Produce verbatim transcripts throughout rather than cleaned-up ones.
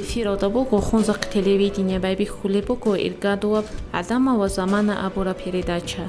Эфиралда буго Хунзахъ телевидение, байбихьулеб буго иргадуаб «ГӀадамал ва замана» абураб передача.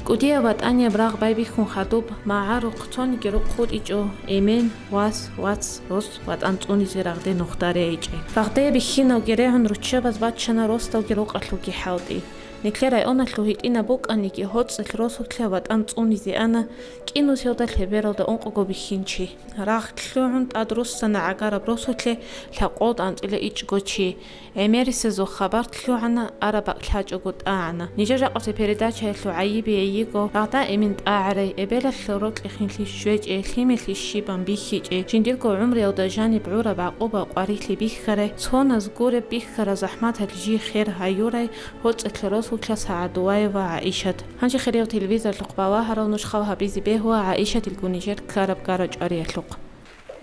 КӀудияб ватӀанияб рагъ байбихьун хадуб, магӀарухъ цониги рукъ хутӀичӀо, эмен, вас, вац, рос, ватӀан цӀунизе рагъде нухда регӀичӀеб. Рагъде бихьинавги регӀун руччабаз баччана росдалги рукъалъулги хӀалтӀи. Нилъер районалъул гьитӀинаб букӀаниги, гьоцӀалъ росулъа ватӀан цӀунизе ана кӀинусиялда лъебералда ункъого бихьинчи. Рагъ лъугӀун тӀад руссана гӀагараб росулъе лъабкъоялда анцӀила ичӀго чи. ГӀемерисезул хабар лъугӀана, араб бакӀ лъачӀого тӀагӀана. Нижер жакъасеб передачаялъул гӀайибияй йиго, рагъда эмен тӀагӀарай, эбелалъул рокьи хинлъи щвечӀей, лъимерлъи щибан бихьичӀей, жиндирго гӀумруялда жаниб гӀураб гӀакъуба-къварилъи бихьарай, цоназ гуреб бихьараб захӀматалъ жий хер гьаюрай, гьоцӀалъа росулъа СагӀадуваева ГӀаишат. Гьанже, хирияв телевизорлъухъ балагьарал, нуж хал гьабизе бегьула ГӀаишатил гунижер ккараб гара-чӀвариялъухъ.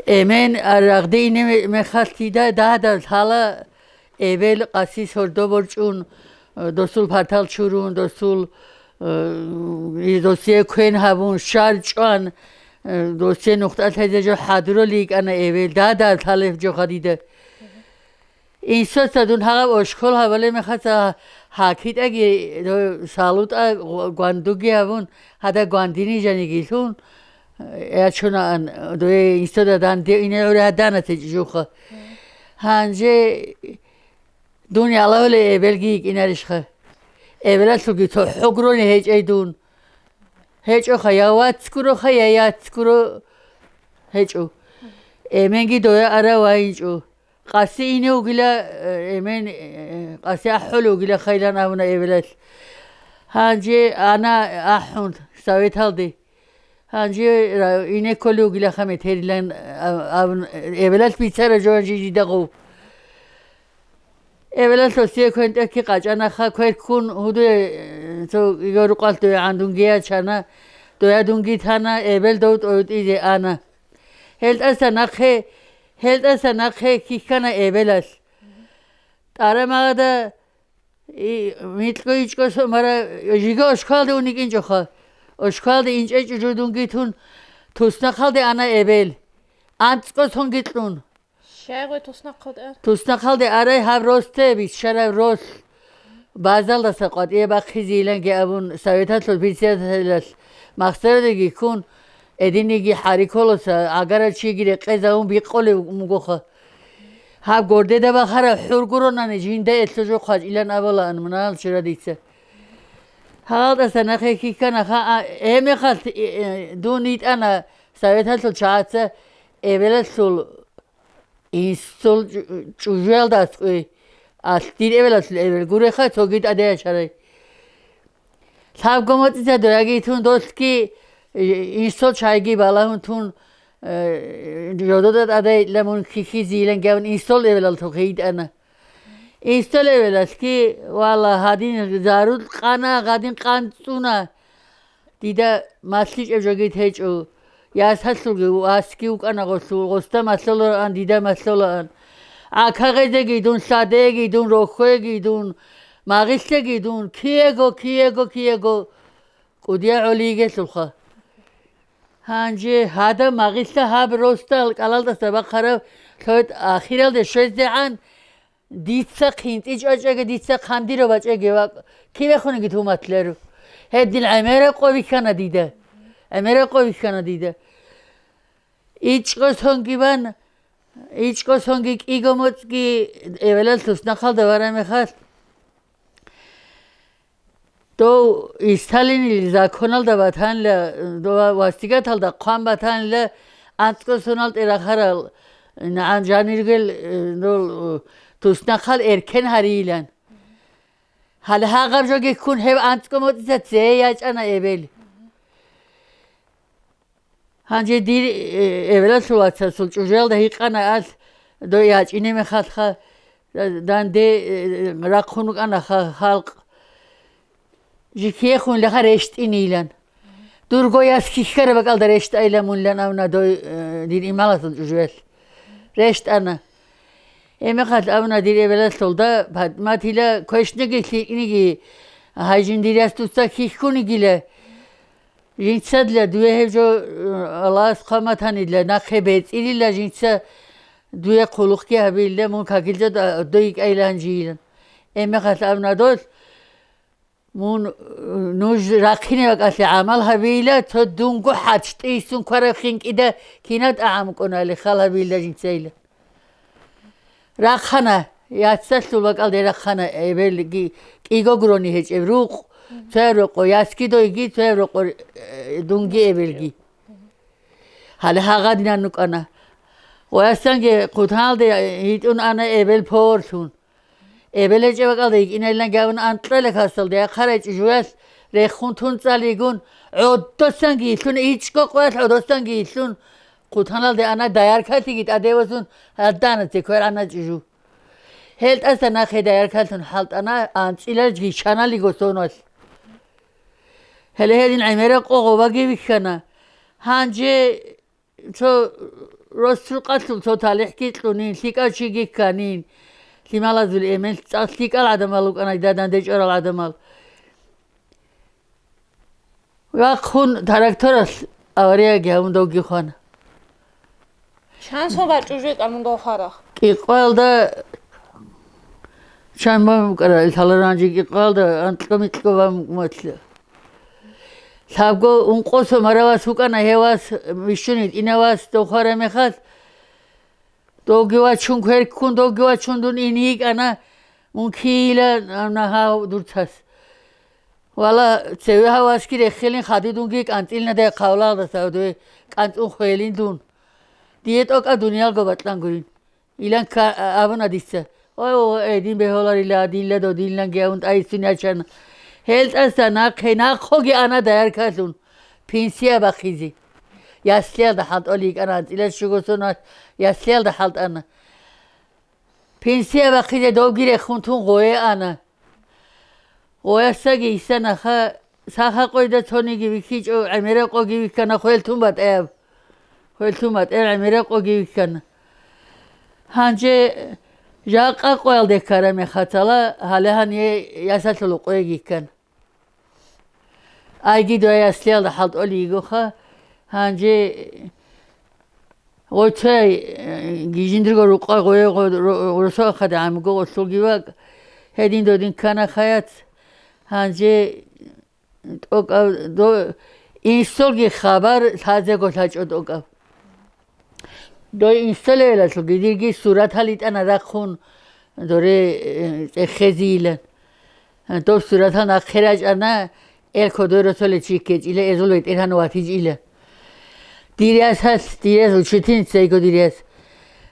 Эмен рагъде ине мехалъ дида дагьадал лъала эбел къаси сордо борчӀун, досул партал чурун, досул, э, досие квен гьабун, щал чӀван, э, досие нухда лъезе жо хӀадурал йикӀана эбел, дагьадал лъалеб жо гьадида. Инсоца дун гьагъаб ошкол гьабалеб мехалъа гьакитӀаги, салутӀа, гвандуги гьабун, гьада гвандини жанигилъун, э, ячунаан, дое инсода данде ине гӀури гьадана течӀижуха. Гьанже дун ялагьулей эбелги йикӀинарищха? Эбелалъулги цохӀо гурони гьечӀей дун. ГьечӀоха, я вацгуроха, я яцгуро гьечӀо. Эменги доя ара вайинчӀо. Къаси ине вугила, э, эмен, э, къаси ахӀулев вугила хайилан абуна эбелалъ. Гьанже ана ахӀун советалде. Гьанже ра-, ине кколев вугилаха метерилан, а-, абун, эбелалъ бицара жо гьанже жидагъов. Эбелалъ досие квен тӀехьги къачӀанаха, кверккун гьудуе, э, цо иго рукъалъ дое гӀандунги ячана, доя дунги тана, эбел дов тӀоютӀизе ана. ГьелтӀаса нахъе, гьелтӀаса нахъе хьихьана эбелалъ. ТӀарамагъада и, микьго ичӀго со-, мара, жига ошкалде уникӀинчӀоха. Ошкалде инчӀечӀо жо дунги тун, туснахъалде ана эбел. АнцӀго сонги кьун. Щай гъой туснахъалде ар? Туснахъалде арай гьаб росте, биччараб рос. Базалдаса къватӀие бахъизейиланги абун, советалъул председателалъ махсарадеги ккун, эдиниги хӀари кколоса, гӀагарал чиги рекъезавун бикъулев мугоха. Гьаб гордеда бахараб хӀур гуронани жинда элъужухъ вачӀилан абулаан мунагьал чура дица. Гьалдаса нахъе хьихьана ха, а, гьебмехалъ, э, э, дун йитӀана советалъул чагӀаца эбелалъул инсул чӀу-, чӀужуялда аскӀой, алъ дир эбелалъул эбел гуреха, цоги тӀаде ячарай. Лъабго моцӀица дояги тун, долъги, э, инсул чайги балагьун тун, э, жодода тӀаде ламун хьихьизейилан гавун инсул эбелалъухъе йитӀана. Инсул эбелалъги, валла, гьадин зарул къана, гьадин къанцӀуна. Дида малъичӀеб жогит гьечӀо. Ясалъулги васги вукӀана гъолъул, гъосда малъолаан, дида малъолаан. ГӀака гъезеги дун, лъадеги дун, рохьеги дун, магъилъеги дун, киего, киего, киего. КӀудия гӀолиигелъулха. Гьанже гьадаб магъилъа гьаб росдал кӀалалдаса бахъараб лъоят ахиралде щвездегӀан, дица хъинтӀи чӀвачӀеги, дица хъандиро бачӀеги ва кивехунги туматлъару. Гьедин гӀемераб къо бихьана дида. ГӀемераб къо бихьана дида. ИчӀго сонги бан, ичӀго сонги кӀиго моцӀги эвелалъус нахъалда вара мехалъ. Дов Сталинил законалда батанила, дова вастигаталда хъван батанила, анцӀго соналда рахарал нагӀан жаниргел, э, дол, э, туснахъал эркен гьарийилан. Гьале гьагъаб жоги ккун гьев анцӀго моцӀица цее ячӀана эбел. Гьанже дир, э, эвелалъул вацасул чӀужуялда гьикъана алъ, дой ячӀине мехалъха, данде, э, рахъун рукӀанаха халкъ. Жикиехун леха рещтӀинилан. Дурго яс хьихьараб бакӀалда рещтӀайила мунлан авна дой, э, дир ималасул чӀужуялъ. РещтӀана. Гьебмехалъ абуна дир эбелалъулда, Патматила квешниги лъикӀниги, гьай жиндир яс дуца хьихьунигила, Жинцадила дуе гьеб жо, э, Аллагьас хъваматанила, нахъе бецӀилила жинца дуе хъулухъги гьабилила, мун какилчӀо да-, дой йикӀайилан жийилан. Гьебмехалъ абуна дол, мун, э, нуж рахъине бакӀалъе гӀамал гьабейила, цо дунго хӀарчтӀи иссун квараб хинкӀида кинаб тӀагӀам букӀунали хал гьабейила жинцайила. Рахъана, яцалъул бакӀалде рахъана эбелги, кӀиго грони гьечӀеб рукъ, цояб рокъо ясги дойги, цояб рокъо, э, дунги эбелги. Гьале гьагъадинан рукӀана. Ва ясанги хъутаналде гьитӀун ана эбел поварлъун. Эбел гьечӀеб бакӀалда йикӀинайилан гьавун анкьила касалде, ахъарай чӀужуялъ рехун тун цӀалигун, гӀодосанги йилълъун, ичӀго къоялъ гӀодосанги йилълъун, хъутаналде ана, даяркалъиги тӀаде вазун, гьадана цекверана чӀужу. Гьел тӀаса нахъе даяркалъун хӀалтӀана, анцӀила гьичаналиго соналъ. Гьеле гьедин гӀемераб къо гъобаги вихьана. Гьанже цо росулъ къалъул цо талихӀги кьунин, лъикӀав чиги кканин. Лъималазул эмен цӀакъ лъикӀал гӀадамал рукӀана, дида дандечӀварал гӀадамал. Вахъун тракторалъ аварияги гьавун довги хвана. Чан сон бачӀужетӀа мун дов хварахъ? КӀикъвалда чан бан букӀара, лъаларанжи кӀикъвалда анкьго-микьго бан букӀмалъа. Лъабго ункъосо маравас вукӀана гьевас, вищун гьитӀинавас дов хвараб мехалъ. Довги вачун кверккун, довги вачун дун ин йикӀана, мун кийила, амма гьав дурцас. Вала, цеве гьавасги реххилин хадидунги кӀанцӀилнадай хъавлалдаса, кӀанцӀун хвелин дун. Дие тӀокӀа дуниялго батӀлангурин. Илан ка-, абуна дица. Ой, ой, ой, дин бегьуларила, динла додинланги авун тӀайицун ячана. Гьел тӀаса нахъе, нахъоги ана даяркалъун, пенсия бахъизе. Яслиялда хӀалтӀоли йикӀана, анцӀила щуго соналъ яслиялда хӀалтӀана. Пенсия бахъизе довги рехун тун гъое ана. Гъоясаги гьисанаха, саха къойда цониги вихьичӀо, гӀемераб къоги вихьана, хвел тун батӀаяб. Хвел тун батӀаяб гӀемераб къоги вихьана. Гьанже жакъа къоялде ккараб мехацала, гьале гьание ясалъул къоги ккана. Айги дой яслиялда хӀалтӀоли йигоха, гьанже гъой цояй, э, жиндирго рукъа гъое гъо-, ро-, росо ахъаде гӀамиго гъолъулги вакӀ, гьедин додин ккана хаяц, гьанже тӀокӀав до-, инсулги хабар лъазего лъачӀо тӀокӀав. Дой инсталевелалъулги дирги суратал йитӀана рахъун, доре, э, цӀехезейилан. Доб суратал нахъе рачӀана, эр кодой росоле чи ккечӀила, эзул ветӀергьан ватичӀила. Дир ясалъ, дир яс учительница йиго дир яс.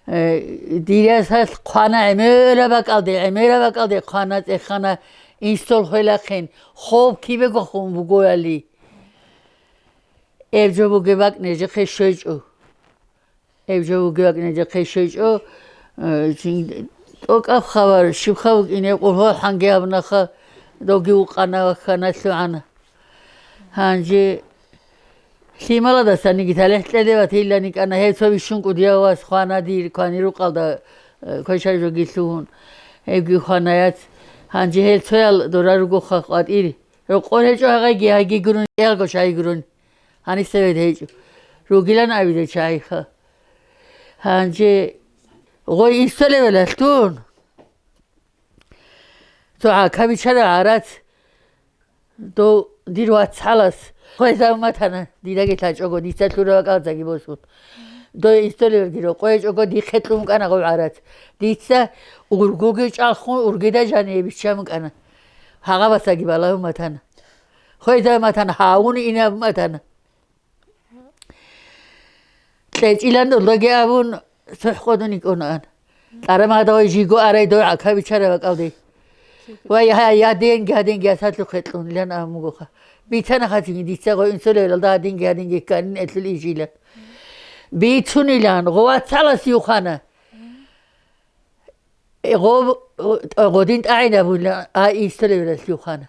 Э, дир ясалъ хъвана гӀемераб бакӀалде, гӀемераб бакӀалде хъвана цӀехана инстол хвелахъин, хоб кибего хун бугояли. Эб жо бугеб бакӀ нижехъе щвечӀо. Эб жо бугеб бакӀ нижехъе щвечӀо, э, жин-, тӀокӀаб хабар, щибха букӀине къулгьу алхӀамги гьабунаха, довги вукъана ва хьана лъугӀана. Гьанже лъималадасаниги талихӀ кьеде ватилани кӀана, гьев цо вищун кӀудияв вас хвана дир, квани рукъалда, э, квешаб жоги лъугьун, гьевги хвана яц. Гьанже гьел цоял дора ругоха къватӀир. Рокъор гьечӀо гьагъайги, гьайги гурун, кӀиялго чагӀи гурун. Гьанисда бед гьечӀо. Ругилан абизе чагӀиха. Гьанже гъой инсталевелалъ дун. Цо гӀака бичара гӀарац. Дов дир вацгӀалас. Хвезав матана, дидаги лъачӀого, дица лъура вакӀалзаги босун. Дой инсталевел дир рокъой гьечӀого, дихъе кьун кӀана гъов гӀарац. Дица ургуги чӀалхун, ургида жание биччан кӀана. Гьагъабасаги балагьун матана. Хвезаб матана, гьавун инаб матана. КьечӀилан долаги абун, цохӀ къодун йикӀунаан. Кьарамагъдавай жиго арай дой гӀака бичара бакӀалде. Вай, гьа, я денги, гьа денги, асадлъухъе кьун, илан абун бугоха. Бицана хатиги, дица гъой инсулевелалда гьа денги, гьа денги кканин элъул ижила. Бицунилан, гъо вацалас юхана. Гъо-, гъодин тӀагӀинабула, а инсталевилалъ юхана.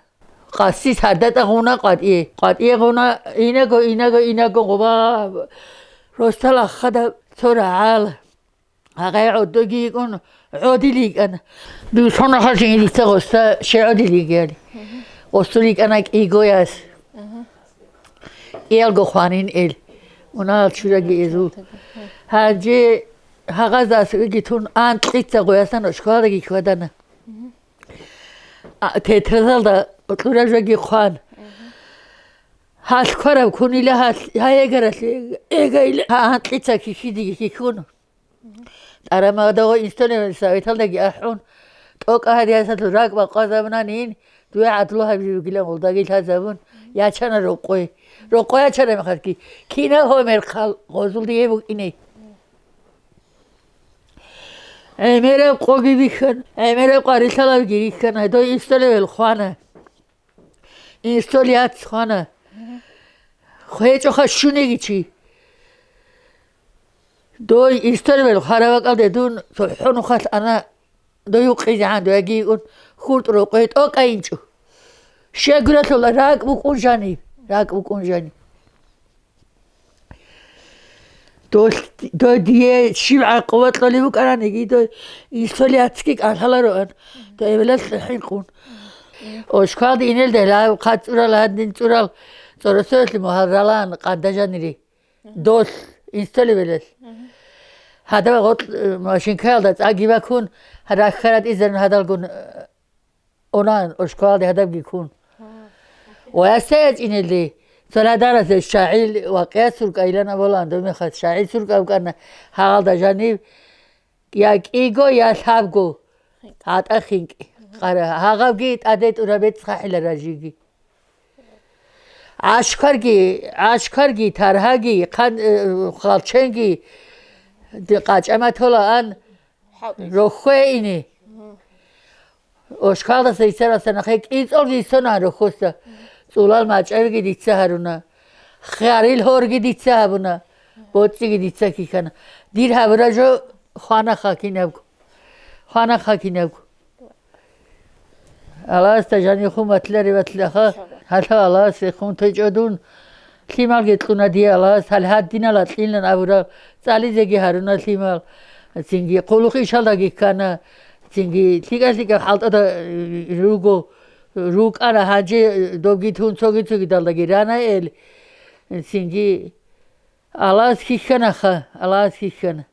Къаси сардатӀа гъуна къватӀие. КъватӀие гъуна, инаго, инаго, инаго гъоба ростал ахада цо рагӀал. Гьагъай гӀодоги йикӀун, гӀодил йикӀана. Дусона хасин дица гъоста ще гӀодил йигияли. Гъостул йикӀана кӀигояс. Киялго хванин ил. Мунагьал чураги изул. Гьанже гьагъазда асиги тун анкьица гъоясан ошколадаги хьвадана. А, театралда кьураб жоги хъван. Гьалъ квараб кунила гьалъ, гьай эгаралъе, эга ила, гьа, анкьица хихьидиги хихьун. ТӀарамагъдагъо институталъ советалдаги ахӀун, тӀокӀа гьадиясалъул ракӀ бакъвазабунанин, дуе гӀадлу гьабизе бугилан гъолдаги лъазабун, ячана рокъой. Рокъой ячана мехалъги, кинал гьомер хъал гъозул дие букӀине. ГӀемераб къоги бихьана, гӀемераб къварилъалабги рихьана, дой институталъ хвана. Институталъ хвана. ГьечӀоха щунеги чи. Дой институталъ хвараб бакӀалде дун цохӀо нухалъ ана, дой юкъизегӀан, дояги йикӀун хуртӀ рокъой тӀокӀайинчӀо. Щегуралъула ракӀ букӀун жаниб, ракӀ букӀун жаниб. Дол-, дой дие щиб гӀакъуба кьолеб букӀараниги, дой инсулиатски кӀалъалароан, дой эбелалъ хӀинкъун. Ошкалде инелде гьав хъат цӀурал, гьадин цӀурал, цӀоросоялъе мугьарралаан къанда жанири. Дол инсулебелалъ. Гьадаб гъоркь, э, машинкаялда цӀаги бакун, рахьарат изарун гьадалгун, э, Онан, ошколалде гьадабги ккун. Ва ясай ячӀинелли, цоладарасеб щагӀил вакъия суркӀайилан абулаан, доб мехалъ щагӀил суркӀаб букӀана гьагъалда жанив, я кӀиго, я лъабго гӀатӀа хинкӀи. Къара, гьагъабги тӀаде тӀура бецӀ хъахӀила ражиги. ГӀашкарги, гӀашкарги, таргьаги, хъан-, э, халченги, ди-, къачӀа матолаан, Рохье ине. Ошкалдаса исаралса нахъе кӀицӀалги исона рохьоса. ЦӀулал мачӀавиги дица гьаруна. Хъарил гьорги дица гьабуна. БоцӀиги дица кихьана. Дир гьабура жо хвана хакинабго. Хвана хакинабго. Аллагьасда жанихун батлари батлаха. Гьалъа Аллагьас рехун течӀо дун. Лъималги кьуна дие Аллагьас, гьале гьадинал акьилан абураб, цӀализеги гьаруна лъимал, цинги хъулухъ ишалдаги ккана, цинги лъикӀа-лъикӀаб хӀалтӀада, э, руго, рукӀана гьанже, э, добги тун цоги-цогидалдаги рана эл, цинги Аллагьас хьихьанаха, Аллагьас хьихьана.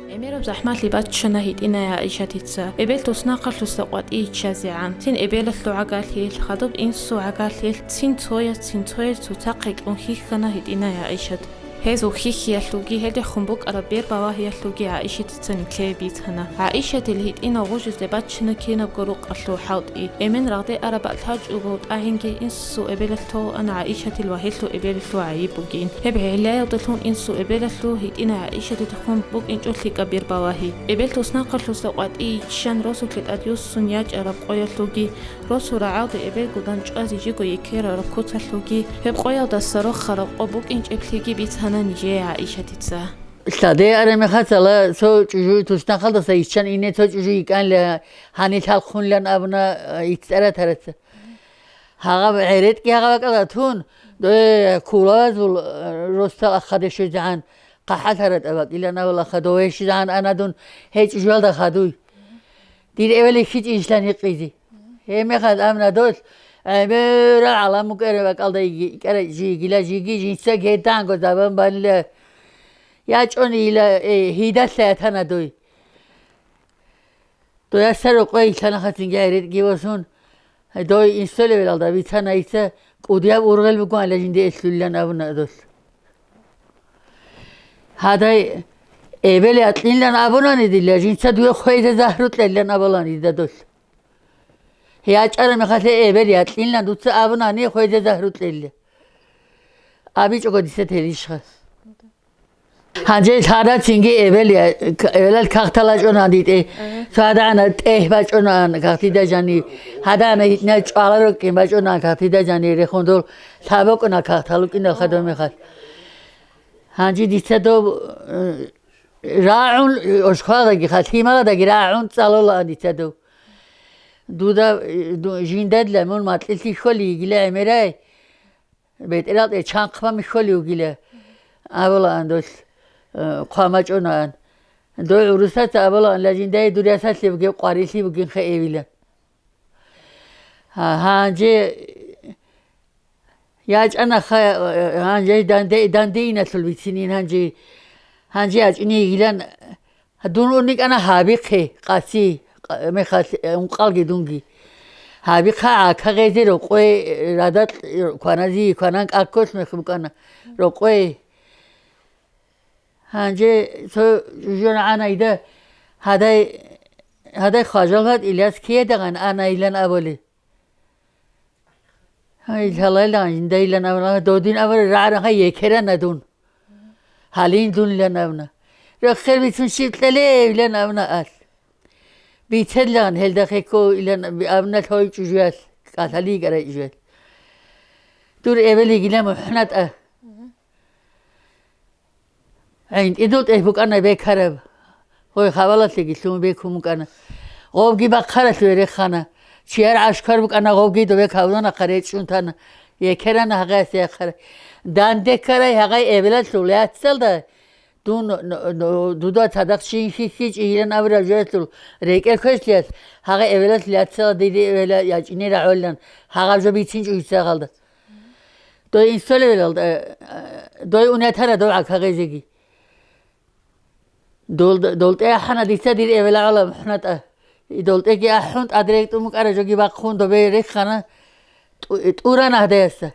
ГӀемераб захӀмалъи баччана гьитӀинай ГӀаишатица, эбел туснахъалъуса къватӀие ччазегӀан. Цин эбелалъул гӀагарлъиялъ, хадуб инсул гӀагарлъиялъ, цин цояс, цин цояс цоцахъе кьун хьихьана гьитӀинай ГӀаишат. Гьезул хьихьиялъулги, гьелдехун букӀараб бербалагьиялъулги ГӀаишатица нилъее бицана. ГӀаишатил гьитӀинал гъужизе баччана кинабго рукъалъул хӀалтӀи. Эмен рагъде араб бакӀ лъачӀого тӀагӀинги инсул эбелалъ толаан ГӀаишатил ва гьелъул эбелалъул гӀайиб бугин. Гьеб гӀелаялдалъун инсул эбелалъул гьитӀинай ГӀаишатидехун букӀинчӀо лъикӀаб бербалагьи. Эбел туснахъалъуса къватӀие ччан росулъе тӀад юссун ячӀараб къоялъулги, росул рагӀалде эбелгодан чӀвазе жиго йикерараб куцалъулги, гьеб къоялдаса рохараб къо букӀинчӀеблъиги бицана нижее ГӀаишатица. Лъаде арамихацала цо чӀужу туснахъалдаса иччан ине цо чӀужу йикӀанила, гьанилъал хъунилан абуна, э, ицӀаратараца. Гьагъаб гӀеретӀги гьагъаб бакӀалда тун, дой кулазул, э, росдал ахаде щвезегӀан, хъахӀалъа ратӀа бакӀилан абулаха, дове щвезегӀан ана дун гьей чӀужуялда хадуй. Дир эвел хьичӀищилан гьикъизе. Гьебмехалъ амна долъ гӀемерал гӀалам букӀараб бакӀалда йиги-, йикӀарай жи йигила жиги жинца гьеданго забан балила. ЯчӀунила, э, гьидалъа ятана дой. Доясда рокъой йилъана хатинги гӀеретӀги восун, дой инсулебелалда бицана ица, кӀудияб ургъел бугоанила жинде элъулилан абуна дос. Гьадай, эбел якьинилан абунани дила, жинца дуе хвезе загьру кьелилан абулани дида дос. ЯчӀараб мехалъе эбел якьинилан дуца абунани хвезе загьру кьелила. АбичӀого дица терищха. Гьанже лъарацинги эбел я-, к-, эбелал кагътал бачӀунаан дитӀе. Ага. Цо гьадагӀана тӀегь бачӀунаан кагътида жани. ГьадагӀана гьитӀинай чӀвала рукӀин бачӀунаан кагътида жани рехун дол лъабокӀуна кагътал рукӀиналха дов мехалъ. Гьанже дица дов, э, рагӀун, ошхоладаги ха, лъималадаги рагӀун цӀалулаан дица дов. Дуда, э, ду-, жиндадла мун макьилъи хьоли йигила гӀемерай. БетӀералде чанхъ бан михьоли вугила, абулаан дос, э, хъван бачӀунаан. Дой гӀурусаца абулаан, ла жиндае дур ясалъе бугеб къварилъи бугин хеэвилан. Гьа-, гьанже ЯчӀана ха, гьанже данде, дандеиналъул бицинин гьанже, гьанже ячӀине йигилан. Дун уникӀана гьабихъе, къаси, къа-, мехалъ, э, ункъалги дунги. Гьабихъа гӀака гъезе рокъой, радакь кванази, кванан кӀакколъ мех букӀана рокъой. Гьанже цо жужан гӀанайда, гьадай, гьадай хважал гьат Иляс киядагъан анайилан абули. Гьай, лъалайлагъан жинда илан абуна, додин абуна, рагӀана, гьай, екерана дун. Гьалин дун илан абуна. Реххел бицун щиб кьелев илан абуна ал. Бицеллагъан гьелда хекко илан абуна лъой чӀужуялъ, кӀалъали йикӀарай чӀужуялъ. Дур эбел йигила МухӀнатӀа. ГӀинтӀидул тӀехь букӀана бекараб. Гъой хабалалъеги лъун бекун букӀана. Гъобги бахъаралъуве рехана. Чияр гӀашкар букӀана, гъобги добе кавланахъа речӀчӀун тана. Екерана гьагъасе яхъара. Данде ккарай гьагъай эбелалъул яцалда, дун, н-, н-, дуда цадахъ чин хьихьичӀи йилан абураб жоялъул рекӀел квешлъиялъ, гьагъай эбелалъул яцала дири эбела ячӀине рагӀолилан, гьагъаб жо бицинчӀо гьисагъалда. Дой инсолевелалда, э, дой унетара дов гӀака гъезеги. Дол-, долтӀе ахӀана дица дир эвела гӀоло МухӀнатӀа. И долтӀеги ахӀун, тӀад рекӀун букӀара жоги бахъун добе рехана, тӀу-, тӀурана гьадаяса.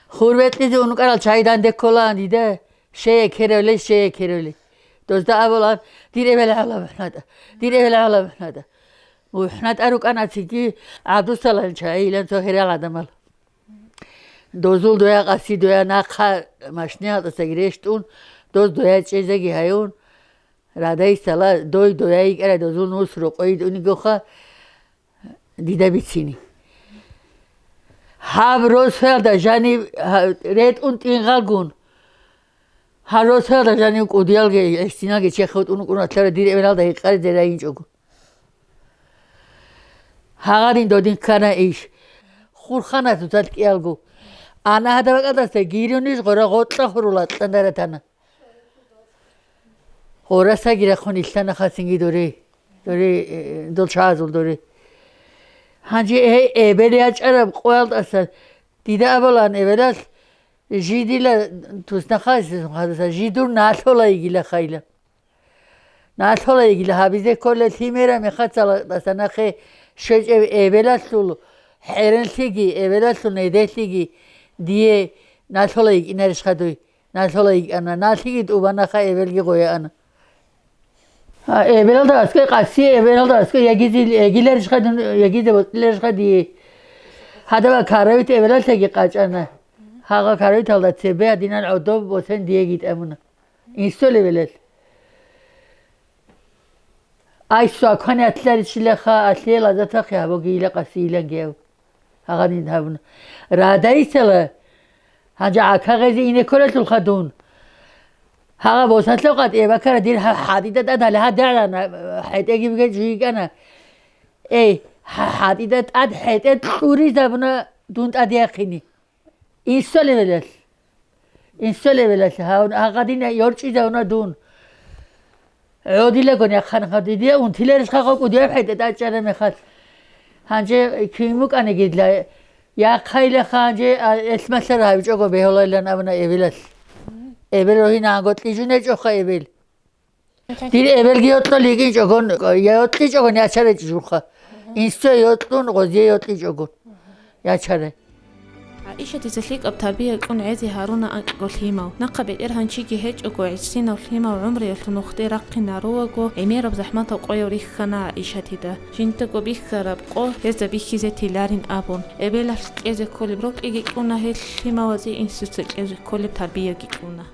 Хур бекьизе унукӀарал чайдан декколаан дида, щей ккеревли, щей ккеревли. Дозда абулаан, дир эвела гӀоло МухӀнатӀа, дир эвела гӀоло МухӀнатӀа. МухӀнатӀа рукӀана цинги ГӀабдусалам чайилан цо хирал гӀадамал. Дозул доя къаси доя нахъа машинаялдасаги рещтӀун, доз доя чӀезеги гьаюн, радайсала дой доя йикӀарай дозул нус рокъой идунигоха дида бицине. Гьаб росалда жанив, гьа, ретӀун тӀингалгун, гьаб росалда жанив кӀудиялги гӀиштиналги чехутӀун вукӀун ватлара дир эвелалда гьекъаризе райинчӀого. Гьагъадин додин ккана иш. Хурхана цоцалъ кӀиялго. Ана гьадаб бакӀалдаса гирунищ гъора гъоркьа хурула кьандаратана. Гъорасаги рахъун иллъана хасинги доре. Доре, э, дол чагӀазул доре. Гьанже гьей эбел ячӀараб къоялдаса дида абулаан эбелалъ, жидила туснахъа, жидур налъола йигила хайла. Налъола йигила гьабизе ккола лъимера мехацала тӀаса нахъе щвечӀев эбелалъул хӀеренлъиги, эбелалъул неделъиги дие налъола йикӀинарищха дуй? Налъола йикӀана, налъиги тӀубанаха, эбелги гъояана. А, эбелалда аскӀой къаси, эбелалда аскӀой ягизе, ягиларищха дун, ягизе бокьиларищха дие? Гьадаб каравит эбелалъаги къачӀана. Гьагъа каравиталда цебе гьадинан гӀодоб босен диеги тӀамуна. Инсолевелал. Ай, свакан ятларичилаха, алъе лазатахъе гьабоги ила къасийлангияв. Гьагъанин гьабуна. Радайсала, гьанже гӀака гъезе ине кколелъулха дун. Гьагъа босалъав къатӀе бакара дир гьа-, хӀадида тӀад гьале гьадагӀлана, хӀетӀеги биге жуйикӀана. Эй, гьа-, хӀадида тӀад хӀетӀе кьуризабуна дун тӀад яхъини. Инсолевелалъ. Инсолевелалъ гьавун, гьагъадин йорчӀизавуна дун. ГӀодилаго яхъан гьадидия унтиларищха гъокӀ удияб хӀетӀе тӀачӀараб мехалъ. Гьанже кин букӀанигидла, яхъайилаха гьанже, а, элъмалъара гьавичӀого бегьулайилан абуна эбелалъ. Эбел рогьина гьанго кьижун гьечӀоха эбел. Дир эбелги йокьул йигинчӀогон, йокьичӀогон ячарай чӀужулха. Инсуе йокьун, гъозие йокьичӀогон ячарай. ГӀаишатица лъикӀаб тарбия кьун гӀезе гьаруна анкьго лъимал. Нахъа бетӀергьанчиги гьечӀого, гӀисинав лъимал гӀумруялъул нухде рахъинарувго, гӀемераб захӀматал къояв рихьана ГӀаишатида. Жиндаго бихьараб къо гьезда бихьизе теларин абун, эбелалъ кьезе кколеб рокьиги кьуна гьел лъималазе, инсуца кьезе кколеб тарбияги кьуна.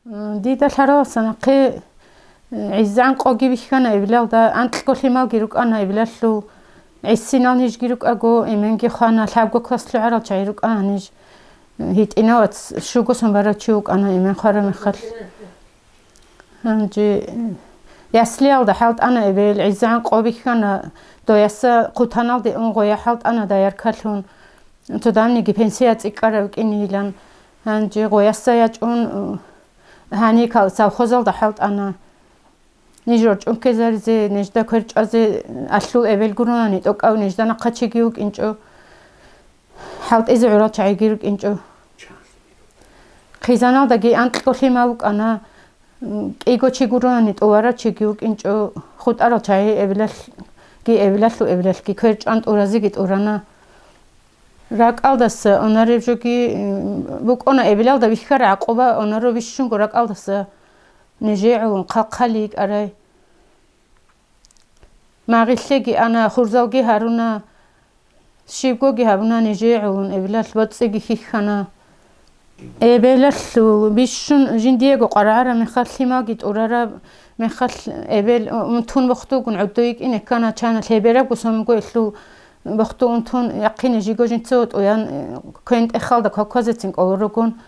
Дида лъараласан нахъе, э, гӀиззан къоги бихьана эбелалда, анкьго лъималги рукӀана эбелалъул, гӀисинал нижги рукӀаго, эменги хвана, лъабго класс лъугӀарал чагӀи рукӀана ниж. ГьитӀинав ц-, щуго сон барав чи вукӀана эмен хвараб мехалъ. Гьанже, э, яслиялда хӀалтӀана эбел, гӀиззан къо бихьана, дояса хъутаналде ун гъоя хӀалтӀана даяркалъун. Цо давниги пенсия цӀикӀкӀарав кӀинийилан. Гьанже гъояса ячӀун, э, Гьаниб кал-, совхозалда хӀалтӀана. Ниж рорчӀун ккезаризе, нижда квер чӀвазе алъул эбел гуронани, тӀокӀав нижда нахъа чиги вукӀинчӀо. ХӀалтӀизе гӀурал чагӀиги рукӀинчӀо. Хъизаналдаги анкьго лъимал вукӀана, м, кӀиго чи гурони тӀоларав чиги вукӀинчӀо, хутӀарал чагӀи эбелалъги, эбелалъул эбелалъги квер чӀван тӀуразеги тӀурана. РакӀалдаса онареб жоги, м, букӀуна, эбелалда вихьараб гӀакъуба онаро бищунго ракӀалдаса нижее гӀолун хъалхъали йикӀарай. Магъилъеги ана, хурзалги гьаруна, щибгоги гьабуна нижее гӀолун, эбелалъ боцӀиги хьихьана. Эбелалъул бищун жиндиего къварагӀараб мехалъ, лъималги тӀурараб мехалъ, эбел унтун бохтугун гӀодо йикӀине ккана, чана лъеберабго сомго элъул бохту унтун яхъине жиго жинца вутӀуян, квен-тӀехалда квалквазецин кӀолорогун.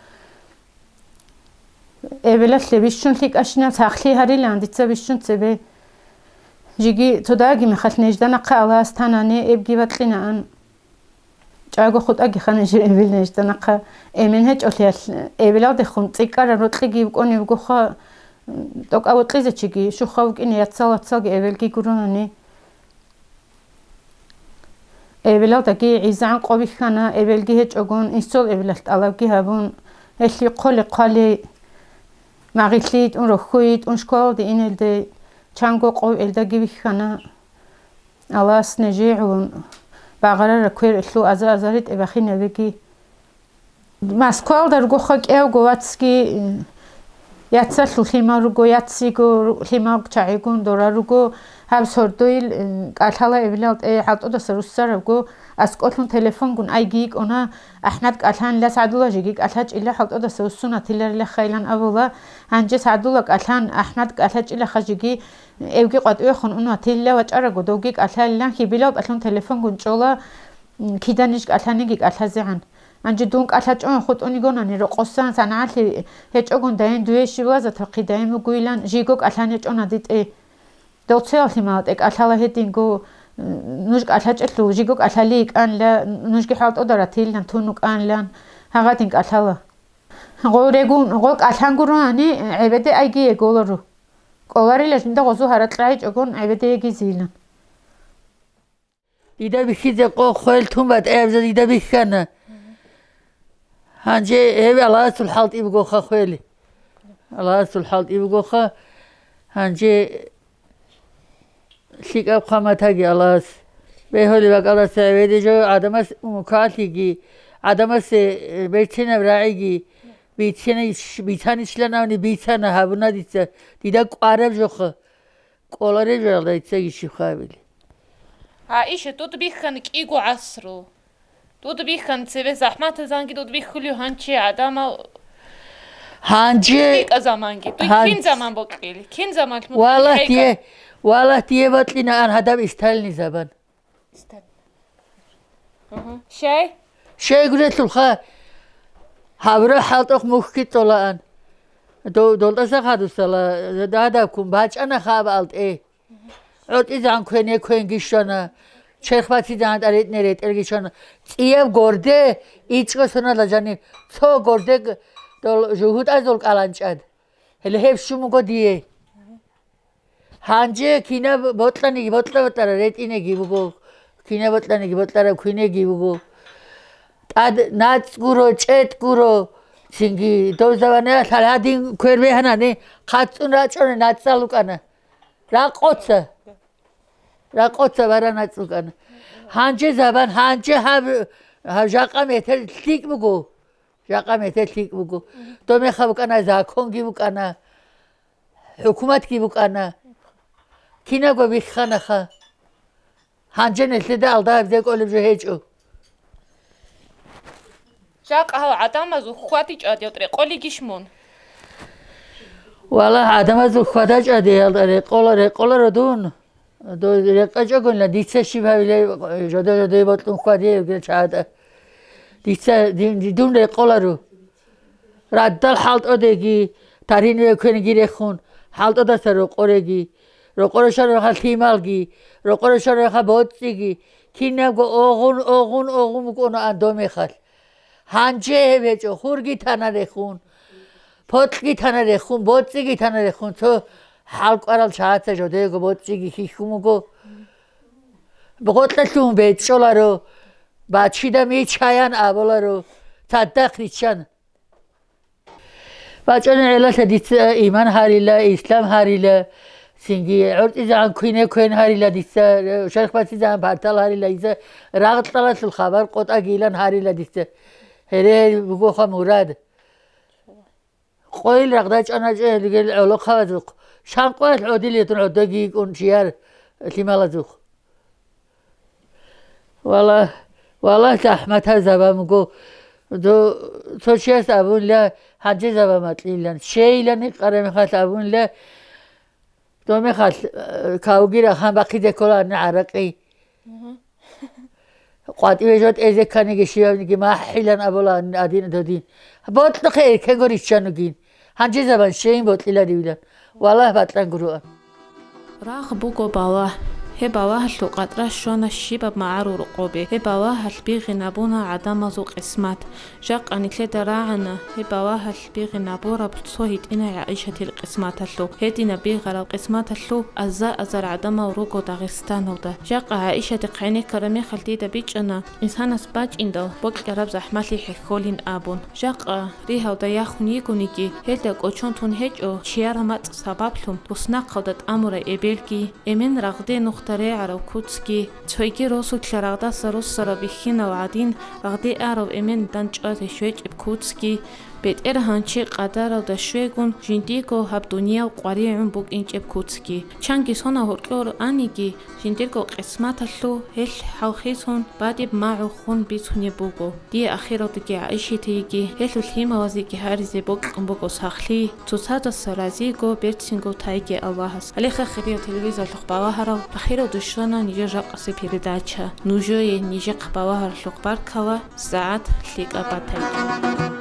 Эбелалъе бищун лъикӀащинал сахлъи гьарилан дица бищун цебе. Жиги цодаги мехалъ нежда нахъа Аллагьас танани, эбги бакьинаан. ЧӀаго хутӀаги хана жир эбел нежда нахъа. Эмен гьечӀолъиялъ, эбелалдехун цӀикӀкӀараб рокьиги букӀунеб бугоха, тӀокӀав вокьизе чиги, щухъав вукӀине яцал-вацалги эбелги гуронани. Эбелалдаги гӀизегӀан къо бихьана, эбелги гьечӀогун, инсул эбелалъ тӀалабги гьабун, гьелъие хъоле-хъвалей, магъилъи йитӀун, рохьуе йитӀун школалде инелде, чанго къо элдаги бихьана. Аллагьас нижее гӀолун багъарараб квер элъул аза-азаритӀе бахинабиги. Москвалда ругоха кӀевго вацги, яцалъул лъимал руго, яциго лъимал чагӀигун дора руго, гьаб сордойил, м, кӀалъала эбелалде хӀалтӀудаса руссарабго, аскӀолъун телефонгун айги йикӀуна, АхӀмад кӀалъанила, СагӀдула жеги кӀалъачӀила, хӀалтӀудаса вуссун атиларила хайилан абула, гьанже СагӀдула кӀалъан, АхӀмад кӀалъачӀила хажиги, эвги къватӀивехун ун ватилила вачӀарагу, довги кӀалъалилан хьибилал кӀалъун телефонгун чӀола, м, кида ниж кӀалъаниги кӀалъазегӀан. Гьанже дун кӀалъачӀун хутӀун йигонани рокъосан, санагӀалъи гьечӀогун дайин дуе щивлазатахъи дайин бугуйилан, жийго кӀалъан гьечӀона дитӀе. Дол цоял лъималатӀе кӀалъала гьединго, м, нуж кӀалъачӀелъул жийго кӀалъали йикӀанила, нужги хӀалтӀуда ратилилан тун вукӀанилан, гьагъадин кӀалъала. Гъол регун, гъол кӀалъан гурони, гӀебеде айги еголаро. КӀоларила жинда гъозу гьаракь гьайчӀогон гӀебеде егизилан. Дида бихьизе къо хвел тун батӀаяб жо дида бихьана. Гьанже гьев Аллагьасул хӀалтӀи бугоха хвели. Аллагьасул хӀалтӀи бугоха. Гьанже лъикӀаб хъван батаги Аллагьас. Бегьулеб бакӀалдаса гӀеведе жо гӀадамас ункалъиги, гӀадамасе, э, берцинаб рагӀиги, бицина-, бицанищиланавни бицана гьабуна дица, дида кӀвараб жоха. КӀолареб жоялда дица гьищиб хабили. ГӀаиша, тӀуд бихьана кӀиго гӀасру. ТӀуд бихьана цебе захӀматазанги тӀуд бихьулев гьанчи гӀадамал. Гьанже, лъикӀа заманги. Ту гьан-, кин заман бокьил? Кин заман лъун Валлагь, хӀейкъа? Дие, валлагь, дие бокьинаан гьадаб Сталинил заман. Мгм. Щай? Щайгурелъулха, гьабураб хӀалтӀухъ мухьги цӀолаан. Дол-, долдаса хадусала, дадаб ккун бачӀана хаб алтӀе. ГӀотӀизегӀан квене квенги щвана, черх батизегӀан тӀаретӀне ретӀелги щвана. ЦӀияб горде, ичӀго соналда жаниб, цо горде г-, дол жугьутӀазул кӀаланчӀад. Гьеле гьеб щун буго дие. Гьанже кинаб бокьаниги бокьа-бокьараб ретӀинеги буго, кинаб бокьаниги бокьараб квинеги буго. ТӀад нацӀ гуро, чӀетӀ гуро, цинги дов заманаялъ гьал гьадин квер бегьанани, хъацӀун рачӀуна, нацӀал рукӀана. Ракъоца. Ракъоца бара нацӀ рукӀана. Гьанже заман, гьанже гьаб, гьаб жакъа метер лъикӀ буго. Жакъа метер лъикӀ буго. Дов мехалъ букӀана, законги букӀана. ХӀукуматги букӀана. Кинабго бихханаха. Гьанже нилъеда алда гьабизе кӀолеб жо гьечӀо. Жакъа гьал гӀадамазул хьвадичӀадил рекъолигищ мун? Валлагь, гӀадамазул хьвадачӀадиялда рекъола, рекъоларо дун. Дой рекъечӀогонила, дица щиб гьавила, жодой-жодой бокьун хьвадиявгила чагӀада. Дица дин-, дун рекъоларо. Раддал хӀалтӀодеги, таринве квенги рехун, хӀалтӀодаса рокъореги, рокъоре щвараб лъималги, рокъоре щвараб боцӀиги, кинабго огъун, огъун, огъун букӀунаан дов мехалъ. Гьанже гьеб гьечӀо, хурги тана рехун, покьги тана рехун, боцӀиги тана рехун, цо хӀалкӀварал чагӀаца жодего боцӀиги хьихьун буго. Гъоркьалъун бечӀчӀоларо, Бачида мичаян абуларо, цадахъ риччан. БачӀана гӀелалъа дица иман гьарила, ислам гьарила, цинги гӀорцӀизегӀан квине квен гьарила дица, шарх бацизегӀан партал гьарила дица, рагъ кьалалъул хабар къотӀагийилан гьарила дица. Гьере бугоха мурад. Къойил рагъда чӀана чӀегьлигел гӀолохъабазухъ, шанкъоялъ гӀодилетун гӀодоги йикӀун чияр лъималазухъ. Валлагь, валлагь, захӀматаб забан буго. До-, цо чияс абунила, гьанже забан макьилан. Щейилан гьикъараб мехалъ абунила, доб мехалъ, э, кавги рахъан бахъизе кколарни гӀаракъи. Мгм. КъватӀиве жо тӀезе кканиги щивабниги махӀилан абула адин додин. Бокьухъе эркенго риччанугин. Гьанже забан щейин бокьиларивилан. Валлагь, бакьан гуроан. Рагъ буго балагь. Гьеб балагьалъул къатӀра щвана щибаб магӀарул рокъобе. Гьеб балагьалъ бигъинабуна гӀадамазул къисмат. Жакъа нилъеда рагӀана гьеб балагьалъ бигъинабураб цо гьитӀинай ГӀаишатил къисматалъул. Гьединаб бигъараб къисматалъул азар-азар гӀадамал руго Дагъистаналда. Жакъа ГӀаишатихъ гӀенеккараб мехалъ дида бичӀчӀана, инсанас бачӀиндал бокьараб захӀмалъи хӀехьолин абун. Жакъа ригьалда яхун йигониги, гьелда кӀочон тун гьечӀо чияр мацӀ сабаблъун туснахъалда тӀамурай эбелги, эмен рагъде нухда регӀарав куцги, цойги росулъа рагъдаса росараб бихьинал гӀадин, рагъде арав эмен данчӀвазе щвечӀеб куцги, БетӀергьан чи къадаралда щвегун, жиндиего гьаб дуниял къваригӀун букӀинчӀеб куцги. Чанги сона гьоркьор аниги, жиндирго къисматалъул гьелъ хӀалхизун бадиб магӀу хун бицунеб буго. Дие ахиралдаги ГӀаишатиеги, гьелъул лъималазеги гьаризе бокьун буго сахлъи, цоцаздаса разиго, берцинго тайги Аллагьас. Гьалеха хириял телевизорлъухъ балагьарал, ахиралде щвана нижер жакъасеб передача. Нужее нижехъ балагьаралъухъ баркала, сагӀат лъикӀаб батайги.